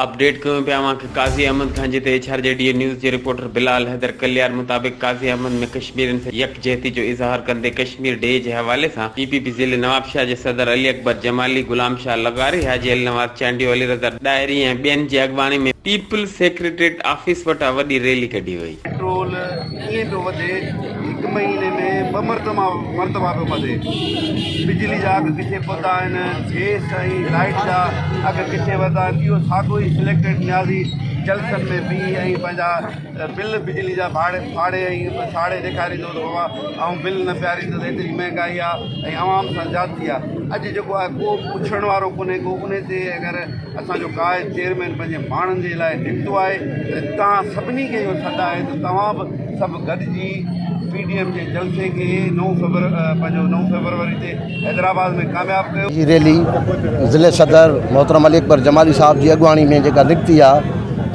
Update ڪيون پيا اوهان کي قاضي احمد کان جتي H R G D news جي رپورٽر بلال حيدر ڪليار مطابق قاضي احمد ۾ ڪشميرين سان يڪجهتي جو اظهار ڪندي ڪشمير ڊي جي حوالي سان پي پي پي ضلعي نوابشاهه جي صدر علي اڪبر جمالي، غلام شاهه لغاري، حاجي علي نواز چانڊيو، علي رضا ڏاهري ۽ ٻين جي اڳواڻي ۾ پيپلز سيڪريٽريٽ آفيس وٽان وڏي ريلي ڪڍي وئي. پيٽرول ائين پيو وڌي هڪ مهيني ۾ ٻه مرتبا مرتبا پيو وڌي بجلي جا اگهه ڪٿي پهتا آهن گيس ۽ لائيٽ جا اگهه ڪٿي وڌا آهن اهو ساڳيو ئي سليڪٽيڊ نيازي جلسن ۾ بيهي ۽ پنهنجا بل بجلي جا ڦاڙي ڦاڙي ۽ ساڙي ڏيکاريندو ته بابا آئون بل نه پياريندس ايتري مهنگائي آهي ۽ عوام سان زيادتي آهي اڄ جيڪو آهي ڪو پڇڻ وارو ڪونهي ڪو ان تي اگر اسان جو قائد چيئرمين پنهنجي ماڻهن جي لاء نڪتو آهي ته توهان سڀني کي اهو سڏ آهي ته توهان به سڀ گڏجي پي ڊي ايم جي جلسي کي نو فيبر پنهنجو نو فيبروري تي حيدرآباد ۾ ڪامياب ڪيو. هي ريلي ضلعي صدر محترم علي اڪبر جمالي صاحب جي اڳواڻي ۾ جيڪا نڪتي آ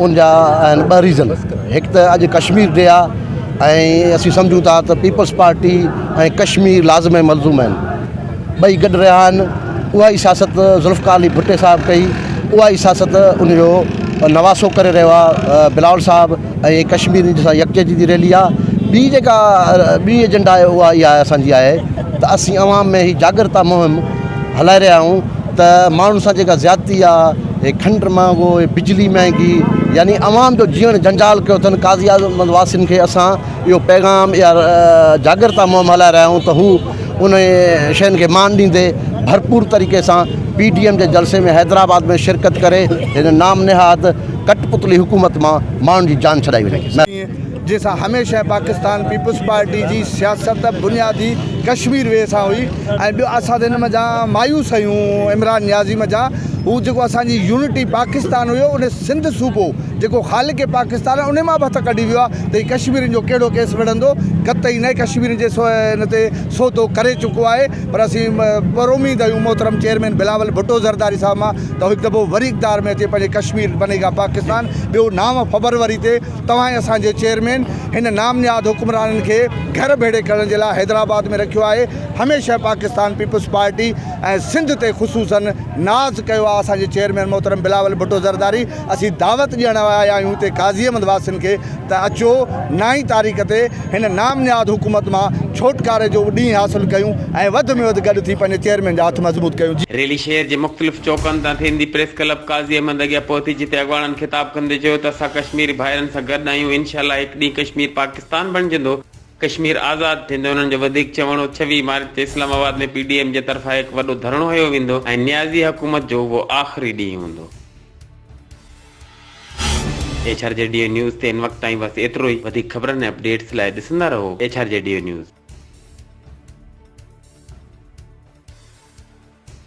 ان جا آهن ٻه ريزن هڪ ته اڄ ڪشمير ڊي آ ۽ اسين سمجهون ٿا ته پيپلز پارٽي ۽ ڪشمير لازم ۽ ملزوم آهن ٻئي گڏ رهيا آهن، اها ئي سياست ذوالفقار علي ڀٽي صاحب ڪئي، اها ئي سياست ان جو نواسو ڪري رهيو آهي بلاول صاحب ۽ ڪشميرين سان يڪجهتي جي ريلي آهي. ٻي جيڪا ٻي ايجنڊا آهي اها اها اسان جي آهي ته اسين عوام ۾ هي جاڳرتا مهم هلائي رهيا آهيون ته ماڻهن سان جيڪا زيادتي آهي هي کنڊ مهانگو هي بجلي مهانگي يعني عوام جو جيئڻ جنجال ڪيو اٿن قاضي اعظم واسين کي اسان اهو پيغام اها جاڳرتا مهم هلائي رهيا آهيون ته هو انهن شين کي مان ڏيندي ڀرپور طريقي سان پي ڊي ايم جي جلسي ۾ حيدرآباد ۾ شرڪت ڪري هن نام نهاد ڪٺ پتلي حڪومت مان ماڻهن جي جان ڇڏائي وڃي. جنهن سان هميشه پاڪستان پيپلز پارٽي جي سياست بنيادي ڪشمير وي سان هئي ۽ ٻيو اسان ته هن منجهان مايوس آهيون عمران نيازي منجهان هو جيڪو اسان جي يونٽي پاڪستان هيو ان سنڌ صوبو جيڪو خالق پاڪستان آهي ان مان به هٿ ڪڍي ويو آهي ته هي ڪشميرين جو ڪهڙو ڪيس وڙهندو قطعي نه ڪشميرين جي ان تي سودو ڪري چڪو آهي پر اسين پراميد آهيون محترم چيئرمين بلاول ڀٽو زرداري صاحب مان ته هڪ دفعو وري اقتدار ۾ اچي پنهنجي ڪشمير بني گا پاڪستان ٻيو نو فبروري تي توهان ۽ اسان جي چيئرمين هن نام نهاد حڪمرانن کي گهر ڀيڙي ڪرڻ جي لاء حيدرآباد ۾ رکيو آهي هميشه پاڪستان پيپلز پارٽي ۽ سنڌ تي خصوصن ناز ڪيو آهي اسان جي چيئرمين محترم بلاول ڀٽو زرداري اسين دعوت ڏيڻ آيا آهيون هتي قاضي احمد واسين کي ته اچو نائين تاريخ تي هن نام نهاد حڪومت مان ڇوٽڪاري جو ڏينهن حاصل ڪيون ۽ وڌ ۾ وڌ گڏ ٿي پنهنجي چيئرمين جا هٿ مضبوط ڪيون. جي. ريلي شهر جي مختلف چوڪن تان ٿيندي پريس ڪلب قاضي احمد اڳيان پهتي جتي اڳواڻن خطاب ڪندي چيو ته اسان ڪشميري ڀائرن سان گڏ آهيون انشاء الله هڪ ڏينهن ڪشمير پاڪستان بڻجندو، ڪشمير آزاد ٿيندو انهن جو وڌيڪ چوڻ هو 26 مارچ تي اسلام آباد ۾ پي ڊي ايم جي طرفان هڪ وڏو ڌرڻو هنيو ويندو ۽ نيازي حڪومت جو اهو آخري ڏينهن هوندو. H R G D news تي هن وقت تائين بس ايترو ئي وڌيڪ خبرن ۽ اپڊيٽس لاء ڏسندا رهو H R G D news.